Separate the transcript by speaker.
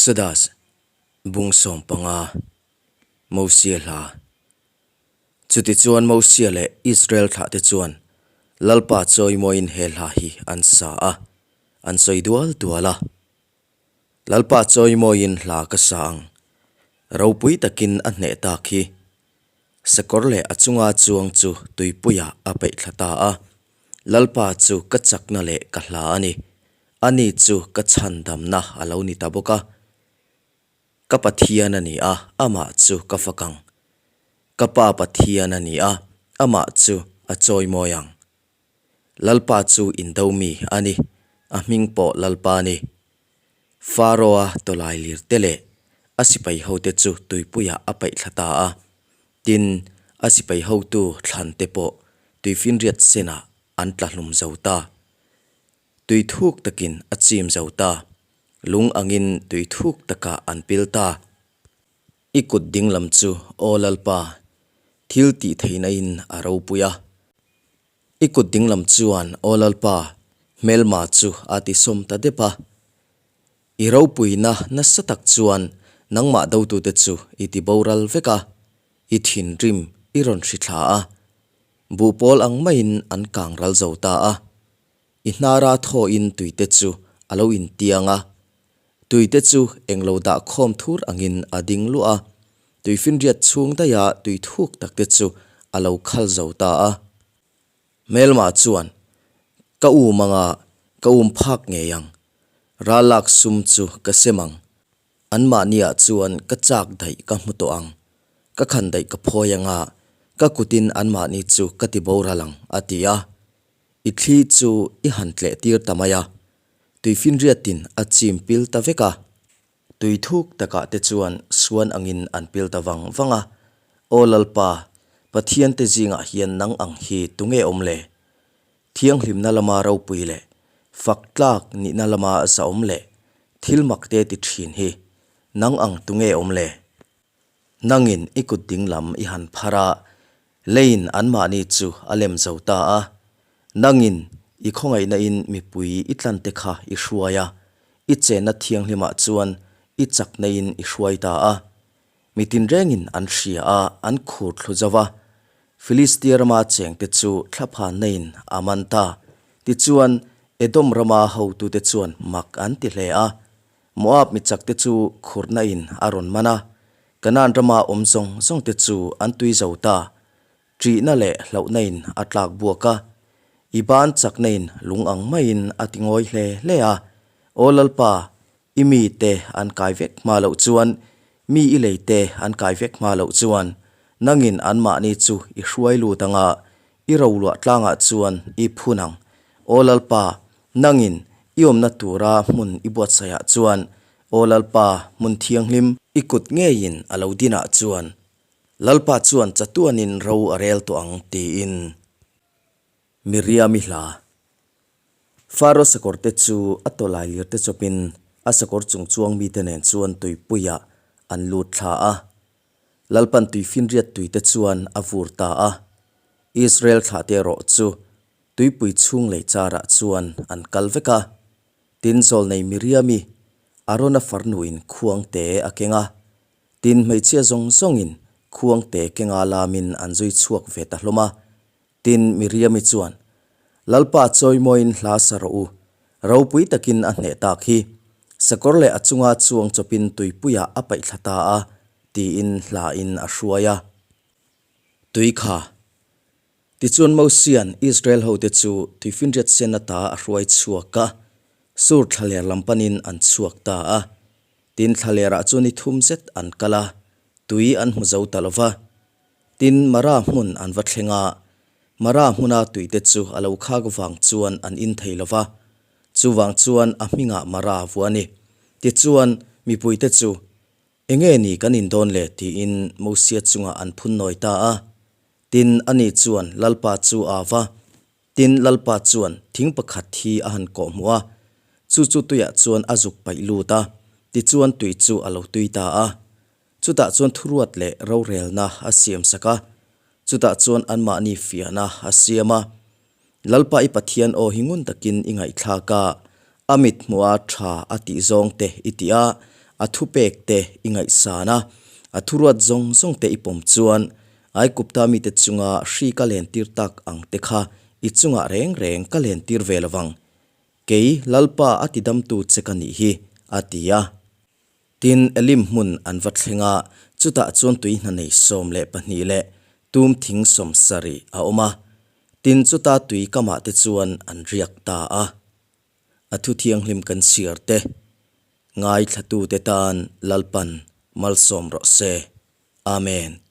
Speaker 1: Exodus bung 15 Mosia hla. Chutichuan Mosia leh Israel thlahte chuan Lalpa chawimawiin he hla hi an sa a, an sawi dual dual a. Lalpa chawimawiin hla ka sa ang, ropui takin a hneh tak hi. Sakawr leh a chunga chuang chu tuipuiah a peih thla ta a, Lalpa chu ka chakna leh ka hla a ni. Ani chu ka chhandamna a lo ni ta bawk a. Ka Pathian a ni a, amah chu ka fak ang. Ka Pa Pathian a ni a, amah chu a chawimawi ang. Lalpa chu indo mi a ni, a hming pawh Lalpa a ni. Faro-a tawlai lir te leh a sipai hote chu tuipuiah a paih thla ta a. Tin, a sipai hotu thlan te pawh tuifinriat senah an tla hlum zo ta. Tui thuk takin a chim zo ta. Lung angin tui thuk takah an pil ta. I kut ding lam chu Aw Lalpa, thil tih theihna in a ropui a. I kut ding lam chuan Aw Lalpa, hmelma chu a ti sawm ta dep a. I ropuina nasa tak chuan nangmah dotute chu i ti boral vek a, i thinrim i rawn hri thla a. Buhpawl ang maiin an kang ral zo ta a. I hnara thawhin tuite chu a lo intiang a, tuite chu englo dah khawm thur angin a ding luah a, tuifinriat chhung daiha tui thuk takte chu a lo khal zo ta a. Hmelma chuan, Ka um anga ka um phak ngei ang, ralak sum chu ka sem ang, anmahniah chuan ka chak daih ka hmu tawh ang, ka khan daih ka phawi anga ka kutin anmahni chu ka ti boral ang, a ti a. I thli chu i han tleh tir ta mai a, tuifinriatin a chim pil ta vek a. Tui thuk takah te chuan suan angin an pil ta vang vang a, Aw Lalpa, Pathian te zingah hian nang ang hi tunge awm le? Thianghlimna lama ropui leh fak tlak nihna lama zahawm leh thil mak te ti thin hi nang ang tunge awm le? Nangin i kut ding lam i han phar a, leiin anmahni chu a lem zo ta a. Nangin i khawngaihna in mipui i tlante kha i hruai a, i chenna thianghlimah chuan i chakna in i hruai ta a. Mi tinrengin an hria a, an khur thlu zo va. Filistia rama chengte chu thlaphanna in a man ta. Tichuan, Edom rama hotute chuan mak an ti hle a. Moab mi chakte chu khurna in a rawn man a, Kanaan rama awm zawng zawng te chu an tui zo ta. Ṭihna leh hlauhna in a tlak buak a, i ban chakna in lung ang maiin a ti ngawi hle hle a. Aw Lalpa, i mi te an kai vek hma loh chuan, mi i lei te an kai vek hma loh chuan, nangin anmahni chu i hruai lut ang a, i roluah tlangah chuan i phun ang. Aw Lalpa, Nangin i awmna tura hmun i buatsaihah chuan, Aw Lalpa, hmun thianghlim, i kut ngeiin a lo dinah chuan, Lalpa chuan chatuanin ro a rel tawh ang, tiin. Miriami hla. Faro sakawrte chu a tawlai lirte chawpin a sakawr chung chuang mite nen chuan tuipuiah an lut thla a. Lalpan tuifinriat tuite chuan a vur ta a. Israel thlahte erawh chu Tuipui chhung lei charah chuan an kal vek a, tin zawlnei Miriami, Arona farnuin khuangte a keng a, tin hmeichhia zawng zawngin khuangte kenga lamin an zui chhuak ve ta hlawm a. Tin Miriami chuan, Lalpa chawimawiin hla sa rawh u, ropui takin a hneh tak hi, sakawr leh a chunga chuang chawpin tuipuiah a paih thla ta a, tiin hlain a hruai a. Tui kha Tichuan Mosia'n Israel hote chu tuifinriat sen ata a hruai chhuak a, Sur thlaler lam panin an chhuak ta a. Tin thlalerah chuan ni thum zet an kal a, tui an hmu zo ta lo va. Tin Mara hmun an va thleng a, Mara hmuna tuite chu a lo khak vang chuan an in thei lo va, chuvang chuan a hmingah Mara vuah a ni. Tichuan mipuite chu Enge ni kan indawn le? tiin Mosia chungah an phun nawi ta a. Tin, ani chuan Lalpa chu a va. Tin, Lalpa chuan thing pakhat hi a han kawh hmuh a, chu chu tuiah chuan a zuk paih lut a, tichuan tui chu a lo tui ta a. Chutah chuan thuruat leh rorelna a siam sak a, chutah chuan anmahni fiahna a siam a. Lalpa i Pathian aw hi ngun takin i ngaihthlak a, a mit hmuha tha a tih zawng te i ti a, A thupekte i ngaihsan a, a thuruat zawng zawngte i pawm chuan, Aigupta mite chunga hri ka lentir tak ang te kha i chungah reng reng ka lentir ve lo vang. Kei Lalpa a tidamtu che ka nih hi, a ti a. Tin, Elim hmun an va thleng a, chutah chuan tui hna nei 12 leh tum thing 70 a awm a. Tin, chuta tui kamah te chuan an riak ta a. A thu thianghlim kan chhiar te, ngaithlatute tan Lalpan malsawm rawh se. Amen.